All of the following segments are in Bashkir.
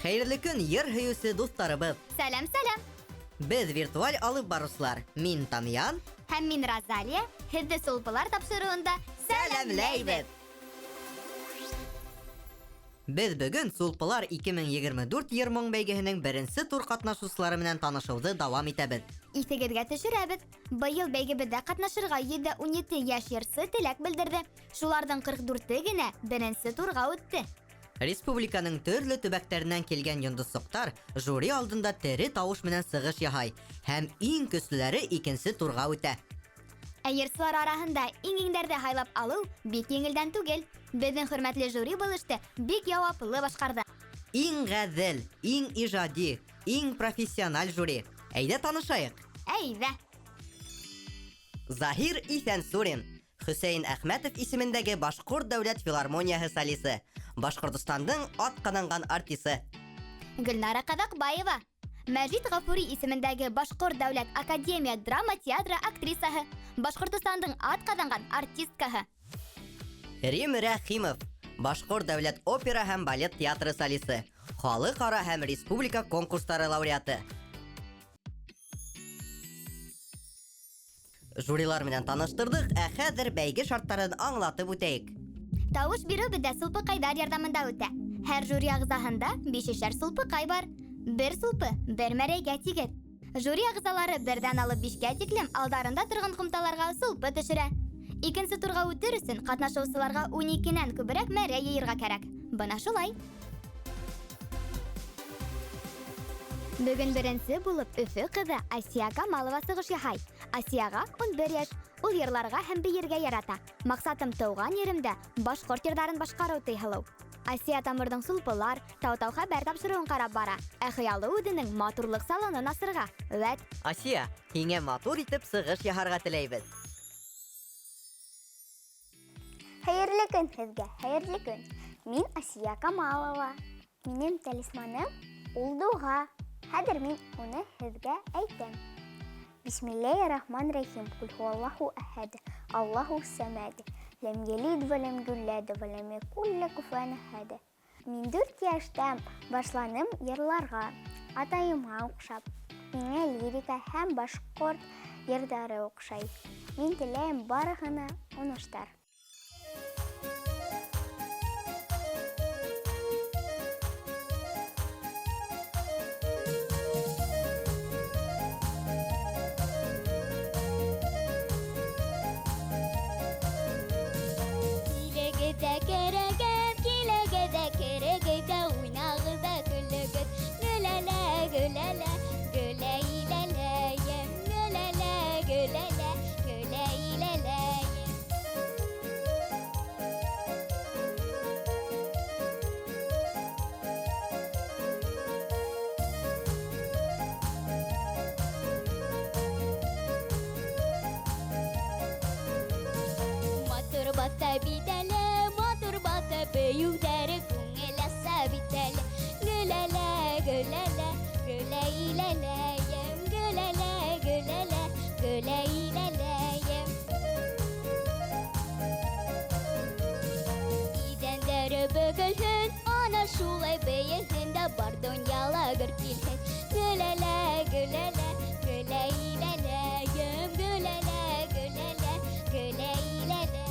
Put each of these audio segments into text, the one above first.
Хәйерле көн, йыр һөйөүсе дуҫтарыбыҙ! Сәләм, сәләм! Беҙ виртуаль алып барыусылар. Мин Тамьян. Һәм мин Розалия. Һеҙҙе Сулпылар тапшырыуында сәләмләйбеҙ! Беҙ бөгөн Сулпылар 2024 йыр-моң бәйгеһенең беренсе тур ҡатнашыусылары менән танышыуҙы дауам итәбеҙ. Иҫегеҙгә төшөрәбеҙ. Быйыл бәйгебеҙҙә ҡатнашырға 117 йәш йырсы теләк белдерҙе. Шуларҙың 44-е генә беренсе турға үтте. Республиканың төрлө төбәктәренән килгән йондоҙсоҡтар жюри алдында тере тауыш менән сығыш яһай һәм иң көслөләре икенсе турға үтә. Ә йырсылар араһында иң-иңдәрҙе һайлап алыу бик еңелдән түгел. Беҙҙең хөрмәтле жюри был эште бик яуаплы башҡарҙы. Иң ғәҙел, иң ижади, иң профессиональ жюри. Әйҙә танышайыҡ. Әйҙә. Заһир Иҫәнсурин, Хөсәйен Әхмәтов исемендәге Башҡорт дәүләт филармонияһы солисы, Башҡортостандың атҡаҙанған артисы. Гөлнара Ҡаҙаҡбаева, Мәжит Ғафури исемендәге Башҡорт дәүләт академия драма театры актрисаһы, Башҡортостандың атҡаҙанған артисткаһы. Рим Рәхимов, Башҡорт дәүләт опера һәм балет театры солисы, халыҡ-ара һәм республика конкурстары лауреаты. Жюрилар менән таныштырҙыҡ, ә хәҙер бәйге шарттарын аңлатып үтәйек. Тауыш биреү беҙҙә сулпыҡайҙар ярҙамында үтә. Һәр жюри ағзаһында бишешәр сулпыҡай бар. Бер сулпы бер мәрәйгә тигеҙ. Жюри ағзалары берҙән алып бишкә тиклем алдарында торған ҡумталарға сулпы төшөрә. Икенсе турға үтер өсөн ҡатнашыусыларға 12-нән күберәк мәрәй йыйырға кәрәк. Бына шулай. Бөгөн беренсе булып Өфө ҡыҙы Асия Камалова сығыш яһай. Асияға 11 йәш. Ул йырларға һәм бейергә ярата. Маҡсатым тыуған еремдә башҡорт йырҙарын башҡарыу, ти һылыу. Асия Тамырҙың Сулпылар, Тау-тау хәбәр тапшырыуын ҡарап бара. Ә хыялы үҙенең матурлыҡ салонын асырға. Вәт! Асия, һиңә матур итеп сығыш яһарға теләйбеҙ. Хәйерле көн һеҙгә, хәйерле көн. Мин Асия Камалова. Минең талисманым ул доға. Хәҙер мин уны һеҙгә әйтәм. Бисмилләһи рахман рахим. Кул хуаллаху әхәд. Аллаху сәмәд. Ләм елид вә ләм юләд вә ләм якул ләһу куфуән әхәд. Мин 4 йәштән башланым йырларға, атайыма оҡшап. Миңә лирика һәм башҡорт йырҙары оҡшай. Мин теләйем барыһына уңыштар. Килегеҙ ҙә керегеҙ, килегеҙ ҙә керегеҙ ҙә, уйнағыҙ ҙа көлөгөҙ. Гөләлә, гөләлә, гөләйләләйем, гөләлә, гөләлә, гөләйләләйем. Матур бата бит әле, матур бата бейеүҙәре, күңел аса бит әле. Гөләлә, гөләлә, гөләйләләйем, гөләлә, гөләлә, гөләйләләйем. Иҙәндәре бөгөлһөн, ана шулай бейеһен дә бар донъяла гөр килһен. Гөләлә, гөләлә, гөләйләләйем, гөләлә, гөләлә, гөләйләләйем.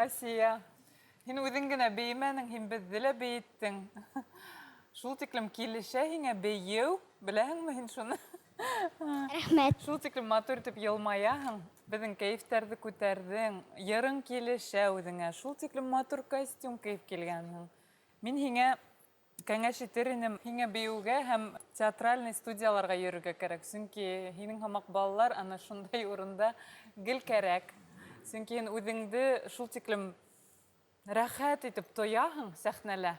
Асия, һин үҙең генә бейемәнең, һин беҙҙе лә бейеттең. Шул тиклем килешә һиңә бейеү, беләһеңме һин шуны? Рәхмәт. Шул тиклем матур итеп йылмаяһың, беҙҙең кәйефтәрҙе күтәрҙең, йырың килешә үҙеңә, шул тиклем матур костюм кейеп килгәнһең. Мин һиңә кәңәш итер инем, һиңә бейеүгә һәм театральный студияларға йөрөргә кәрәк, сөнки һинең һымаҡ балалар ана шундай урында гел кәрәк. Сөнки һин үҙеңде шул тиклем рәхәт итеп тояһың сәхнәлә.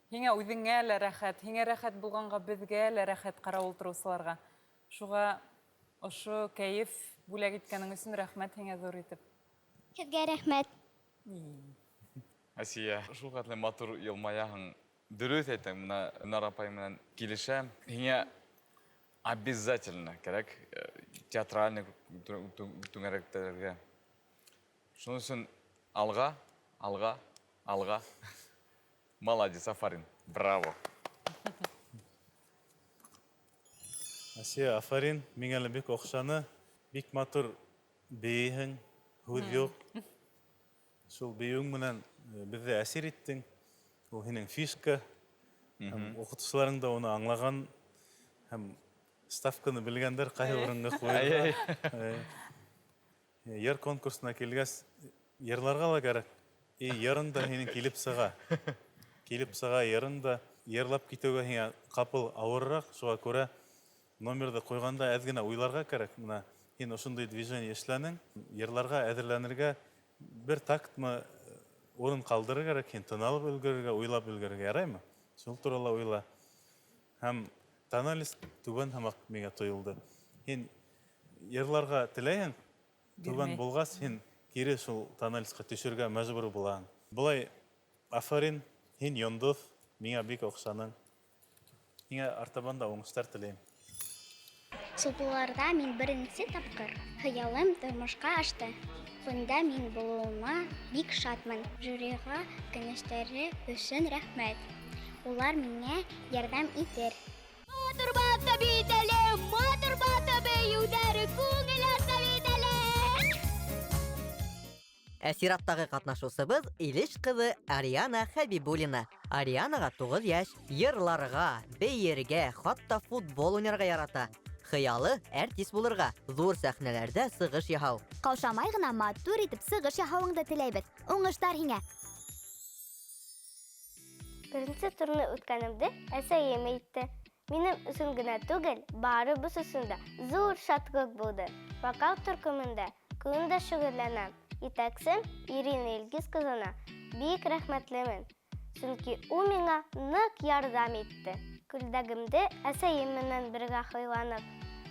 Һиңә үҙеңә лә рәхәт, һиңә рәхәт булғанға беҙгә лә рәхәт ҡарап ултырыусыларға. Шуға ошо кәйеф бүләк иткәнең өсөн рәхмәт һиңә ҙур итеп. Һеҙгә рәхмәт. Асия, шул хәтле матур йылмаяһың. Дөрөҫ әйтәң, бына Гөлнар апай менән килешәм. Һиңә обязательно кәрәк театральный түңәрәктәргә. Шуның өсөн алға, алға, алға. Молодец, афарин. Браво. Асия, афарин. Миңә лә бик оҡшаны. Бик матур бейейһең, һүҙ юҡ. Шул бейеүең менән беҙҙе әсир иттең. Ул һинең фишка. Һәм уҡытыусыларың да уны аңлаған. Һәм ставканы белгәндәр ҡайһы урынға ҡуйырға. Йыр конкурсына килгәс, йырларға ла кәрәк. И йырың да һинең килеп сыға. Килеп сыға йырың да. Йырлап китеүгә һиңә ҡапыл ауырыраҡ, шуға күрә номерҙы ҡуйғанда әҙ генә уйларға кәрәк. Бына һин ошондай движение эшләнең, йырларға әҙерләнергә бер тактмы урын ҡалдырыр кәрәк, һин тын алып өлгөрөргә, уйлап өлгөрөргә яраймы? Шул турала уйла. Һәм тональность түбән һымаҡ миңә тойолдо. Һин йырларға теләйһең, түбән Бирмәй. булғас, һин кире шул тональностьҡа төшөргә мәжбүр булаһың. Былай, афарин, һин йондоҙ, миңә бик оҡшаның. Һиңә артабан да уңыштар теләйем. Сулпыларҙа мин беренсе тапҡыр хыялым тормошҡа ашты. Бында мин булыуыма бик шатмын. Жюриға кәңәштәре өсөн рәхмәт. Улар миңә ярҙам итер. Матур бата бит әле, матур бата бейеүҙәре күңел аса бит әле. Ә сираттағы ҡатнашыусыбыҙ Илеш ҡыҙы Ариана Хәбибуллина. Арианаға 9 йәш, йырларға, бейергә, хатта футбол уйнарға ярата. Хыялы артист булырға, ҙур сәхнәләрҙә сығыш яһау. Ҡаушамай ғына матур итеп сығыш яһауыңды теләйбеҙ. Уңыштар һиңә! Беренсе турны үткәнемде әсәйем әйтте. Минең өсөн генә түгел, барыбыҙ өсөн дә ҙур шатлыҡ булды. Вокал төркөмөндә көн дә шөғөлләнәм. Етәксем Ирина Илгиз ҡыҙына бик рәхмәтлемен. Сөнки ул миңа ныҡ ярҙам итте. Күлдәгемде әсәйем менән бергә һайланыҡ.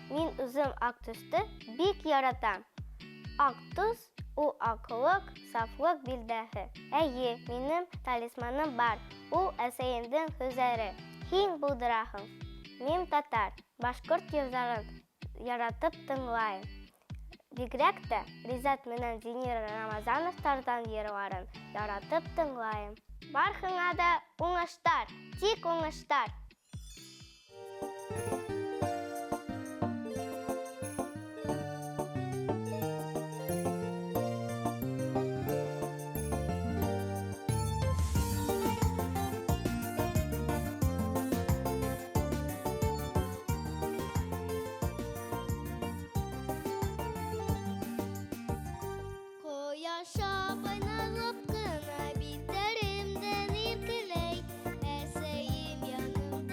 Мин үҙем аҡ төҫтө бик яратам. Аҡ төҫ ул аҡлыҡ, сафлыҡ билдәһе. Эйе, минең талисманым бар. Ул әсәйемдең һүҙҙәре. Һин булдыраһың. Мин татар, башҡорт йырҙарын яратып тыңлайым. Бигерәк тә Ризат менән Зинира Рамазановтарҙан йырларын яратып тыңлайым. Барыһына да уңыштар, тик уңыштар. Ҡояш айналып ҡына биттәремдән иркәләй, әсәйем янымда.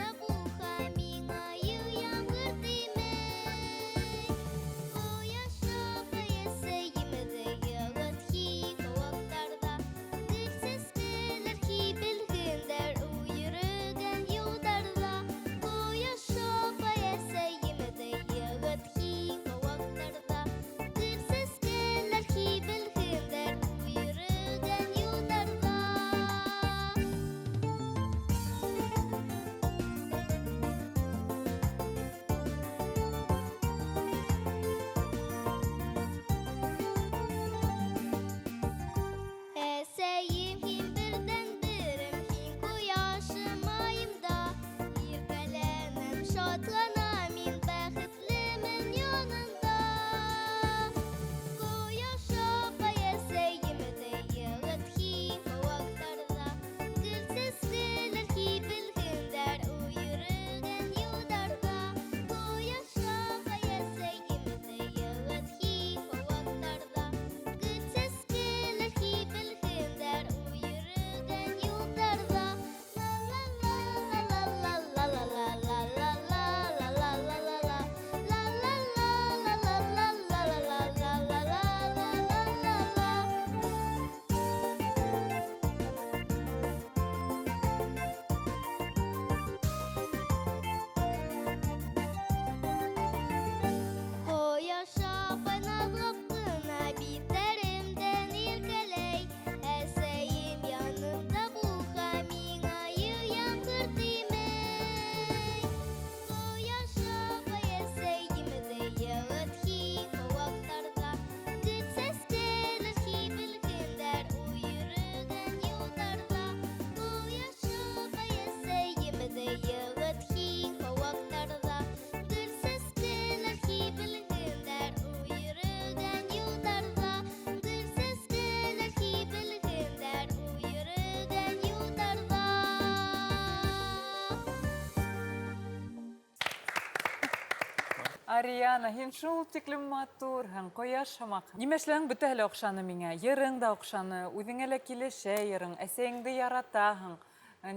Ариана, һин шул тиклем матурһың, ҡояш һымаҡ. Нимә эшләһәң, бөтәһе лә оҡшаны миңә. Йырың да оҡшаны, үҙеңә лә килешә йырың, әсәйеңде яратаһың,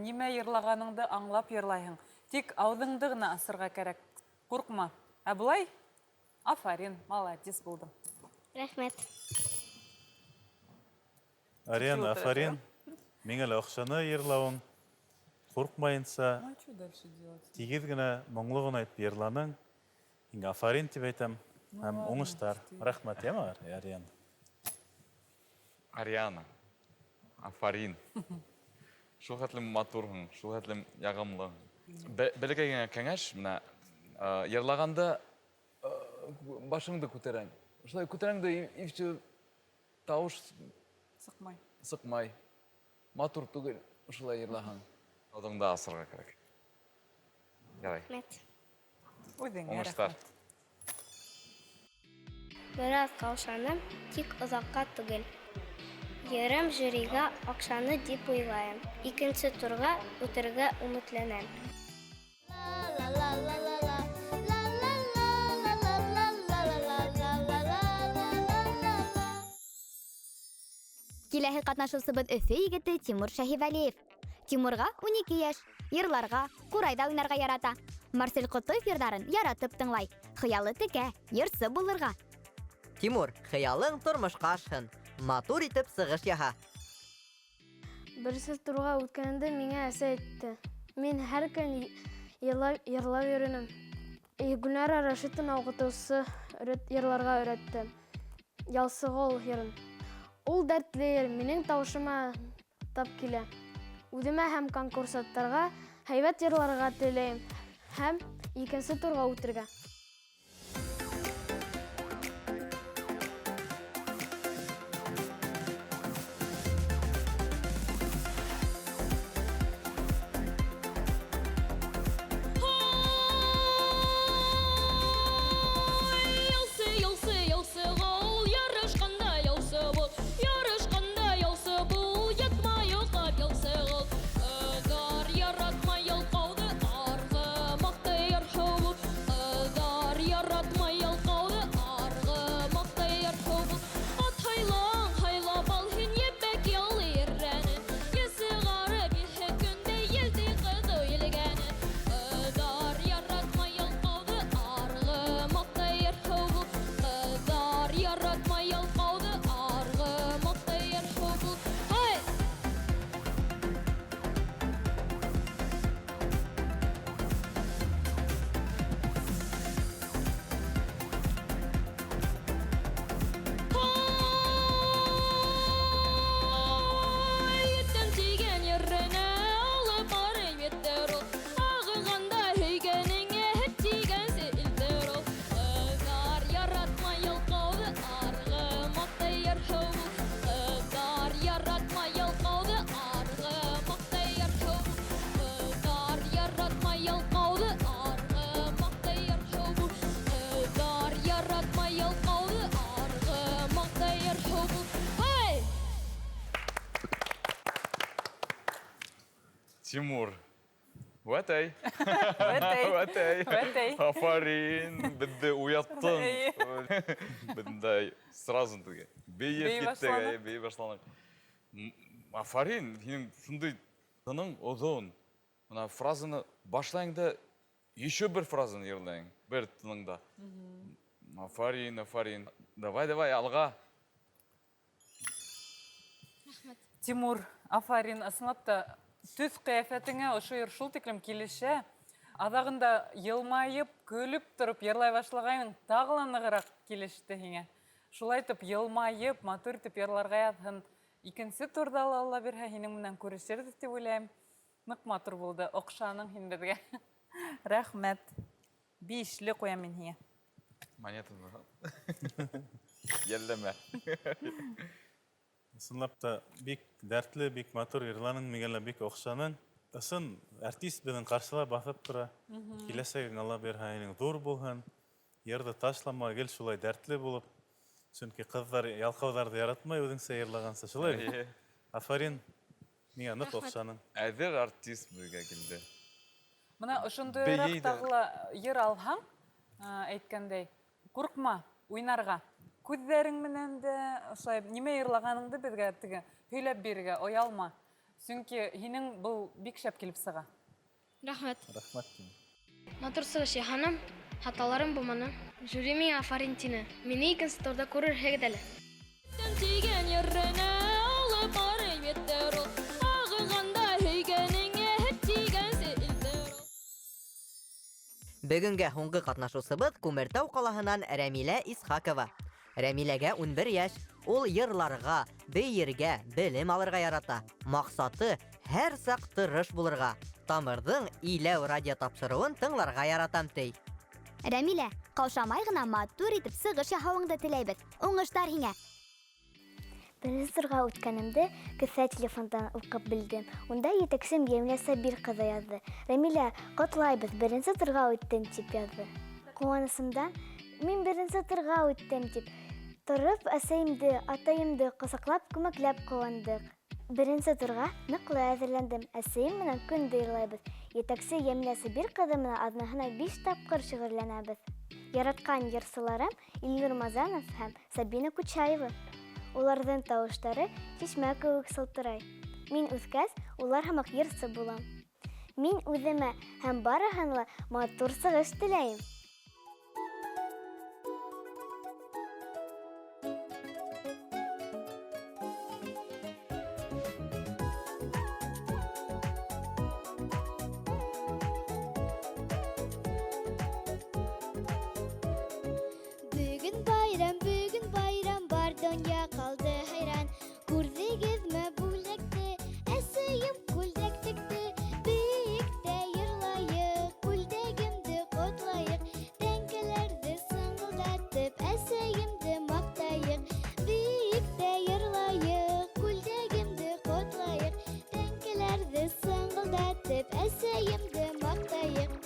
нимә йырлағаныңды аңлап йырлайһың. Тик ауыҙыңды ғына асырға кәрәк. Ҡурҡма. Ә былай, афарин, молодец булдың. Рәхмәт. Ариана, афарин. Миңә лә оҡшаны йырлауың. Ҡурҡмайынса, тигеҙ генә, моңло ғына итеп йырланың. Һиңә афарин тип әйтәм. Һәм уңыштар. Рәхмәт, яме, Ариана. Ариана, афарин. Шул хәтлем матурһың, шул хәтлем яғымлы. Бәләкәй генә кәңәш, менә йырлағанда башыңды күтәрәң. Шулай күтәрәң дә и все, тауыш сыҡмай. Сыҡмай. Матур түгел шулай йырлаһаң. Ауыҙыңды асырға кәрәк. Ярай. Рәхмәт. Үҙеңә Уңыштар. рәхмәт. Бераз ҡаушаным, тик оҙаҡҡа түгел. Йырым жюриға оҡшаны тип уйлайым. Икенсе турға үтергә өмөтләнәм. Киләһе ҡатнашыусыбыҙ Өфө егете Тимур Шәһивәлиев. Тимурға 12 йәш, йырларға, ҡурайҙа уйнарға ярата. Марсель Ҡотоев йырҙарын яратып тыңлай. Хыялы текә, йырсы булырға. Тимур, хыялың тормошҡа ашһын. Матур итеп сығыш яһа. Беренсе турға үткәнемде миңә әсәй әйтте. Мин һәр көн йырлап йөрөнөм. Гөлнара Рашитовна уҡытыусы йырларға өйрәтте. Ялсығол йырын. Ул дәртле йыр, минең тауышыма тап килә. Үҙемә һәм конкурсанттарға һәйбәт йырларға теләйем һәм икенсе турға үтергә. Тимур, вәтәй. Вәтәй. Вәтәй. Вәтәй. Афарин, беҙҙе уяттың. Беҙ сразу теге бейеп Бейей киттек, башланыҡ. әй, бейей башланыҡ. Афарин, һинең шундай тының оҙон. Бына фразаны башлайың да еще бер фразаны йырлайың, бер тыныңда. Афарин, афарин. Давай, давай, алға. Тимур, афарин, ысынлап та төҫ ҡиәфәтеңә ошо йыр шул тиклем килешә. Аҙағында йылмайып, көлөп тороп йырлай башлағайның, тағы ла нығыраҡ килеште һиңә. Шулай итеп йылмайып, матур итеп йырларға яҙһын. Икенсе турҙа ла Алла бирһә, һинең менән күрешербеҙ тип уйлайым. Ныҡ матур булды, оҡшаның һин беҙгә. Рәхмәт. Бишле ҡуям мин һиңә. Монетаны. Йәлләмә. Ысынлап та бик дәртле, бик матур йырланың, миңә лә бик оҡшаның. Ысын артист беҙҙең ҡаршыла баҫып тора. Киләсәгең Алла бирһә, һинең ҙур булһын. Йырҙы ташлама, гел шулай дәртле булып. Сөнки ҡыҙҙар ялҡауҙарҙы яратмай үҙеңсә йырлағанса, шулай бит? Эйе. Афарин, миңә ныҡ Рәхмәт. оҡшаның. Әҙер артист беҙгә килде. Бына ошондайыраҡ Бейей ҙә. тағы ла йыр алһаң, Әйткәндәй, ҡурҡма уйнарға. Күҙҙәрең менән дә ошолай нимә йырлағаныңды беҙгә теге һөйләп бирергә оялма. Сөнки һинең был бик шәп килеп сыға. Рәхмәт. Рәхмәт тим. Матур сығыш яһаным, хаталарым булманы. Жюри миңә афарин тине. Мине икенсе турда күрерһегеҙ әле. Тигән еренә алып барып етер ул. Ағығанда һөйгәнеңә һөт тигәнсе илтер ул. Бөгөнгә һуңғы ҡатнашыусыбыҙ Күмертау ҡалаһынан Рәмилә Исхакова. Рәмиләгә 11 йәш. Ул йырларға, бейергә, белем алырға ярата. Маҡсаты һәр саҡ тырыш булырға. Тамырҙың Иләү радиотапшырыуын тыңларға яратам, ти. Рәмилә, ҡаушамай ғына матур итеп сығыш яһауыңды теләйбеҙ. Уңыштар һиңә! Беренсе турға үткәнемде кеҫә телефондан уҡып белдем. Унда етәксем Йәмилә Сабир ҡыҙы яҙҙы. Рәмилә, ҡотлайбыҙ, беренсе турға үттең, тип яҙҙы. Ҡыуанысымдан мин беренсе турға үттем, тип тороп, әсәйемде, атайымды ҡосаҡлап, күмәкләп ҡыуандыҡ. Беренсе турға ныҡлы әҙерләндем. Әсәйем менән көн дә йырлайбыҙ. Етәксе Йәмилә Сабир ҡыҙы менән аҙнаһына 5 тапҡыр шөғөлләнәбеҙ. Яратҡан йырсыларым Илнур Мазанов һәм Сабина Кучаева. Уларҙың тауыштары шишмә кеүек сылтырай. Мин үҫкәс, улар һымаҡ йырсы булам. Мин үҙемә һәм барыһына ла матур сығыш теләйем. Бөгөн байрам, бөгөн байрам, бар донъя ҡалды хайран. Күрҙегеҙме бүләкте, әсәйем күлдәк текте. Бейек тә йырлайыҡ, күлдәгемде ҡотлайыҡ. Тәңкәләрҙе сыңғылдатып, әсәйемде маҡтайыҡ. Бейек тә йырлайыҡ, күлдәгемде ҡотлайыҡ. Тәңкәләрҙе сыңғылдатып, әсәйемде маҡтайыҡ.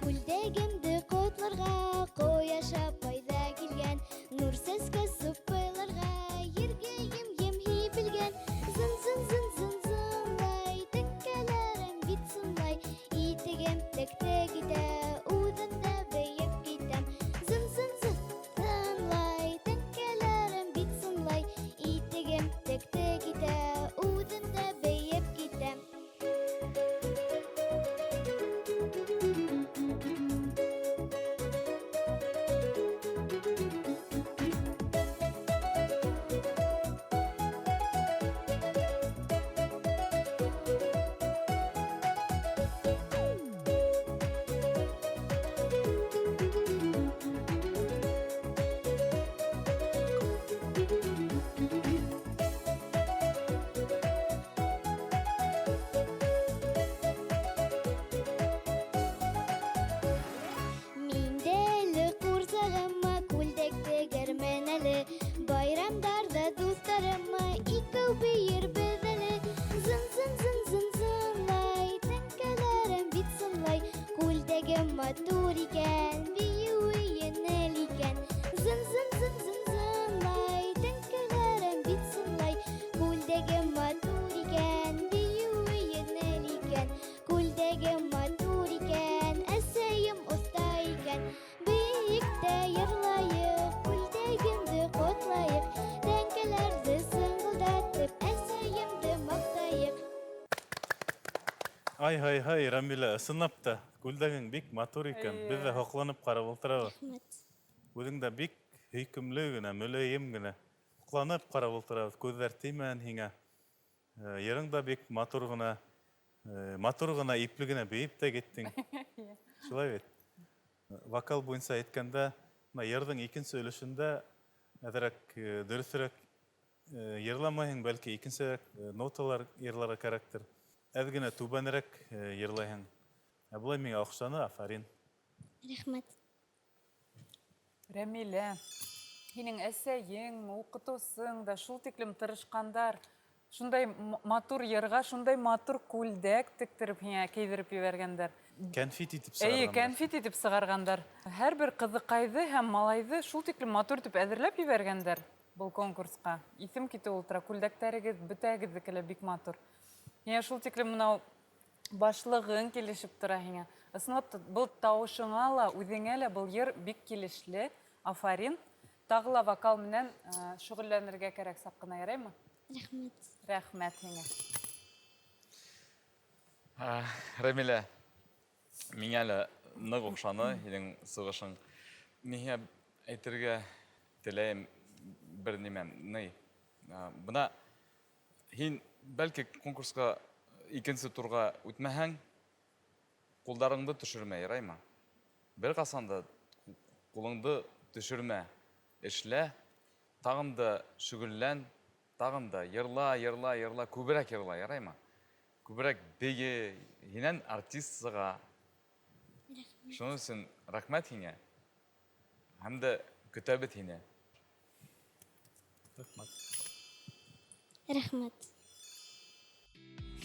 Күлдәгемде ҡотларға ҡояш апай ҙа килгән. Нур сәскә супыларға ергә ем-ем һибелгән. Зын-зын-зын-зын зынлай, тәңкәләрем бит сынлай. Итегем текте китә, үҙем дә бейеп китәм. Зын-зын-зын зынлай, тәңкәләрем бит сынлай. Итегем текте китә, үҙем дә бейеп китәм. Мин дә әле ҡурсағыма күлдәк тегермен әле. Байрамдарҙа дуҫтарыма икәү бейербеҙ әле. Зын-зын-зын-зын зынлай, тәңкәләрем бит сынлай. Күлдәгем матур икән, бейеүе еңел икән. Зын-зын-зын-зын зынлай, тәңкәләрем бит сынлай. Күлдәгем матур икән, бейеүе еңел икән. Күлдәгем матур икән, әсәйем оҫта икән. Бейек тә йырлайыҡ, күлдәгемде ҡотлайыҡ. Тәңкәләрҙе сыңғылдатып, әсәйемде маҡтайыҡ. Ай, һай, һай, Рәмилә, ысынлап та күлдәгең бик матур икән. Беҙ ҙә һоҡланып ҡарап ултырабыҙ. Рәхмәт. Үҙең дә бик һөйкөмлө генә, мөләйем генә. Һоҡланып ҡарап ултырабыҙ. Күҙҙәр теймәһен һиңә. Йырың да бик матур ғына, матур ғына, ипле генә бейеп тә киттең. Шулай бит. Вокал буйынса әйткәндә, бына йырҙың икенсе өлөшөндә әҙерәк, дөрөҫөрәк, йырламайһың, бәлки икенсерәк, ноталар йырларға кәрәктер. Әҙ генә түбәнерәк, йырлайһың. Ә былай миңә оҡшаны, афарин. Рәхмәт. Рәмилә, һинең әсәйең, уҡытыусың да шул тиклем тырышҡандар. Шундай матур йырға, шундай матур күлдәк тектереп һиңә кейҙереп ебәргәндәр. Кәнфит итеп Эйе, сығарғандар. кәнфит итеп сығарғандар. Һәр бер ҡыҙыҡайҙы һәм малайҙы шул тиклем матур итеп әҙерләп ебәргәндәр. был конкурсҡа. Иҫем китеп ултыра, күлдәктәрегеҙ бөтәгеҙҙеке лә бик матур. Һиңә шул тиклем мынау башлығың килешеп тора һиңә. Ысынлап та, был тауышыңа ла, үҙеңә лә был йыр бик килешле. Афарин. Тағы ла вокал менән шөғөлләнергә кәрәк саҡ ҡына, яраймы? Рәхмәт. Рәхмәт һиңә. Рәмилә, миңә лә ныҡ оҡшаны һинең сығышың. Мин һиңә әйтергә теләйем бер нимә, ни, бына һин бәлки конкурсҡа икенсе турға үтмәһәң, ҡулдарыңды төшөрмә, яраймы? Бер ҡасан да ҡулыңды төшөрмә, эшлә, тағын да шөғөллән, тағын да йырла, йырла, йырла, күберәк йырла, яраймы? Күберәк бейе, һинән артист сыға. Шуның өсөн рәхмәт һиңә. Һәм дә көтәбеҙ һине. Рәхмәт. Рәхмәт.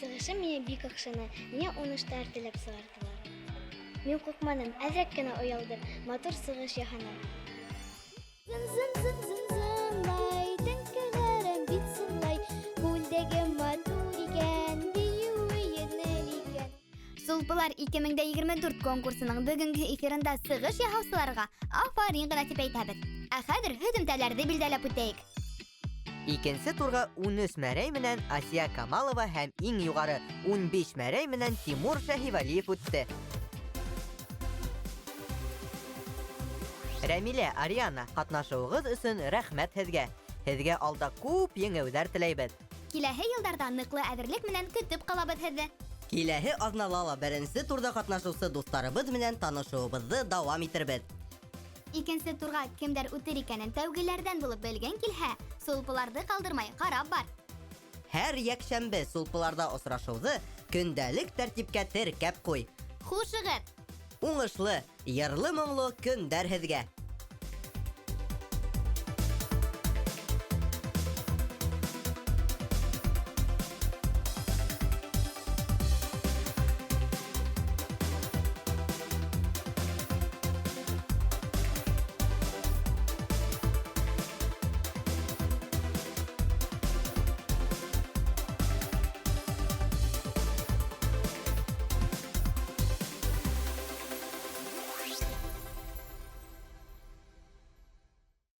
Сығышым миңә бик оҡшаны. Миңә уңыштар теләп сығарҙылар. Мин ҡурҡманым, әҙерәк кенә оялдым. Матур сығыш яһаным. Зын зын зын зын зынлай, тәңкәләрем бит сынлай, күлдәгем матур икән, бейеүе еңел икән. Сулпылар 2024 конкурсының бөгөнгө эфирында сығыш яһаусыларға афарин ғына тип әйтәбеҙ. Ә хәҙер һөҙөмтәләрҙе билдәләп үтәйек. Икенсе турға 13 мәрәй менән Асия Камалова һәм иң юғары 15 мәрәй менән Тимур Шәһивәлиев үтте. Рәмилә, Ариана, ҡатнашыуығыҙ өсөн рәхмәт һеҙгә. Һеҙгә алда күп еңеүҙәр теләйбеҙ. Киләһе йылдарҙа ныҡлы әҙерлек менән көтөп ҡалабыҙ һеҙҙе. Киләһе аҙнала ла беренсе турҙа ҡатнашыусы дуҫтарыбыҙ менән танышыуыбыҙҙы дауам итербеҙ. Икенсе турға кемдәр үтер икәнен тәүгеләрҙән булып белгән килһә, сулпыларҙы ҡалдырмай ҡарап бар. Һәр йәкшәмбе сулпыларҙа осрашыуҙы көндәлек тәртипкә теркәп ҡуй. Хушығыҙ! Уңышлы, йырлы-моңло көндәр һеҙгә!